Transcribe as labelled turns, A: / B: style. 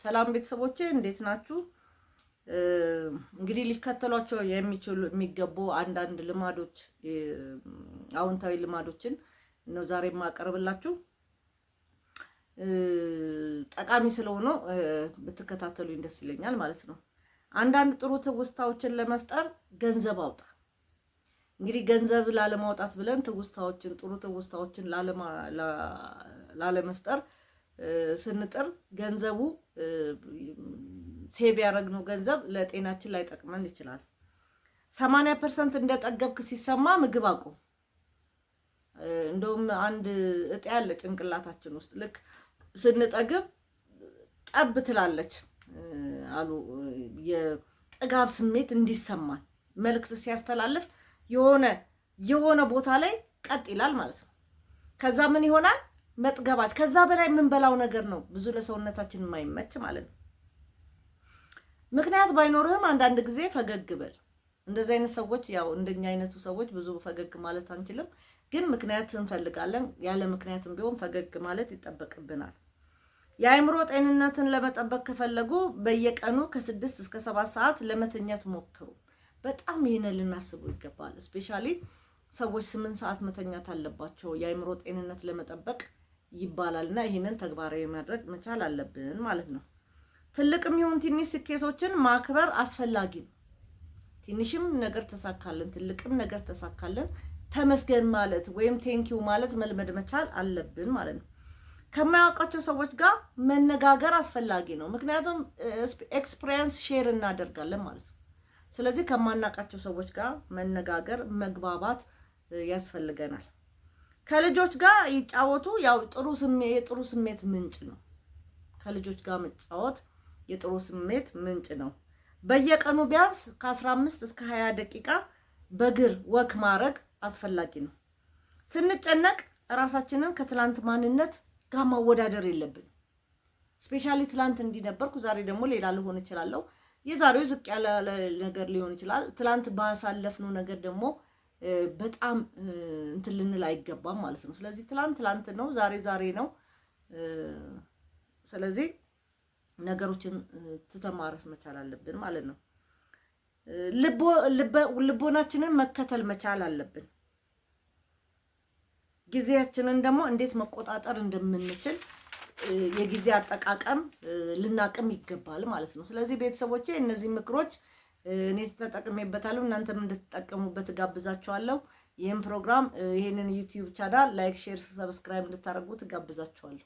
A: ሰላም ቤተሰቦቼ፣ እንዴት ናችሁ? እንግዲህ ሊከተሏቸው የሚችሉ የሚገቡ አንዳንድ ልማዶች፣ አዎንታዊ ልማዶችን ነው ዛሬ የማቀርብላችሁ። ጠቃሚ ስለሆኑ ብትከታተሉኝ ደስ ይለኛል ማለት ነው። አንዳንድ ጥሩ ትውስታዎችን ለመፍጠር ገንዘብ አውጣ። እንግዲህ ገንዘብ ላለማውጣት ብለን ትውስታዎችን፣ ጥሩ ትውስታዎችን ላለመፍጠር ስንጥር ገንዘቡ፣ save ያደረግነው ገንዘብ ለጤናችን ላይጠቅመን ይችላል። 80% እንደጠገብክ ሲሰማ ምግብ አቁም። እንደውም አንድ እጢ ያለ ጭንቅላታችን ውስጥ ልክ ስንጠግብ ጠብ ትላለች አሉ። የጥጋብ ስሜት እንዲሰማን መልእክት ሲያስተላልፍ የሆነ የሆነ ቦታ ላይ ቀጥ ይላል ማለት ነው። ከዛ ምን ይሆናል? መጥገባች ከዛ በላይ የምንበላው ነገር ነው ብዙ ለሰውነታችን የማይመች ማለት ነው። ምክንያት ባይኖርህም አንዳንድ ጊዜ ፈገግ በል። እንደዚህ አይነት ሰዎች፣ ያው እንደኛ አይነቱ ሰዎች ብዙ ፈገግ ማለት አንችልም፣ ግን ምክንያት እንፈልጋለን። ያለ ምክንያትም ቢሆን ፈገግ ማለት ይጠበቅብናል። የአእምሮ ጤንነትን ለመጠበቅ ከፈለጉ በየቀኑ ከ6 እስከ 7 ሰዓት ለመተኛት ሞክሩ። በጣም ይህንን ልናስበው ይገባል። Especially ሰዎች 8 ሰዓት መተኛት አለባቸው የአእምሮ ጤንነት ለመጠበቅ ይባላል እና ይህንን ተግባራዊ ማድረግ መቻል አለብን ማለት ነው። ትልቅም ይሁን ትንሽ ስኬቶችን ማክበር አስፈላጊ ነው። ትንሽም ነገር ተሳካልን፣ ትልቅም ነገር ተሳካልን፣ ተመስገን ማለት ወይም thank you ማለት መልመድ መቻል አለብን ማለት ነው። ከማያውቃቸው ሰዎች ጋር መነጋገር አስፈላጊ ነው። ምክንያቱም experience share እናደርጋለን ማለት ነው። ስለዚህ ከማናውቃቸው ሰዎች ጋር መነጋገር፣ መግባባት ያስፈልገናል። ከልጆች ጋር ይጫወቱ። ያው የጥሩ ስሜት ምንጭ ነው። ከልጆች ጋር መጫወት የጥሩ ስሜት ምንጭ ነው። በየቀኑ ቢያንስ ከ15 እስከ 20 ደቂቃ በእግር walk ማድረግ አስፈላጊ ነው። ስንጨነቅ ራሳችንን ከትላንት ማንነት ጋር ማወዳደር የለብንም። Especially ትላንት እንዲህ ነበርኩ፣ ዛሬ ደግሞ ሌላ ልሆን እችላለሁ። የዛሬው ዝቅ ያለ ነገር ሊሆን ይችላል። ትላንት ባሳለፍነው ነገር ደግሞ በጣም እንትን ልንል አይገባም ማለት ነው። ስለዚህ ትላንት ትላንት ነው፣ ዛሬ ዛሬ ነው። ስለዚህ ነገሮችን ትተን ማረፍ መቻል አለብን ማለት ነው። ልቦናችንን መከተል መቻል አለብን። ጊዜያችንን ደግሞ እንዴት መቆጣጠር እንደምንችል የጊዜ አጠቃቀም ልናቅም ይገባል ማለት ነው። ስለዚህ ቤተሰቦቼ፣ እነዚህ ምክሮች እኔ ተጠቅሜበታለሁ፣ እናንተም እንድትጠቀሙበት እጋብዛችኋለሁ። ይህን ፕሮግራም፣ ይህንን YouTube channel like፣ share፣ subscribe እንድታደርጉ እጋብዛችኋለሁ።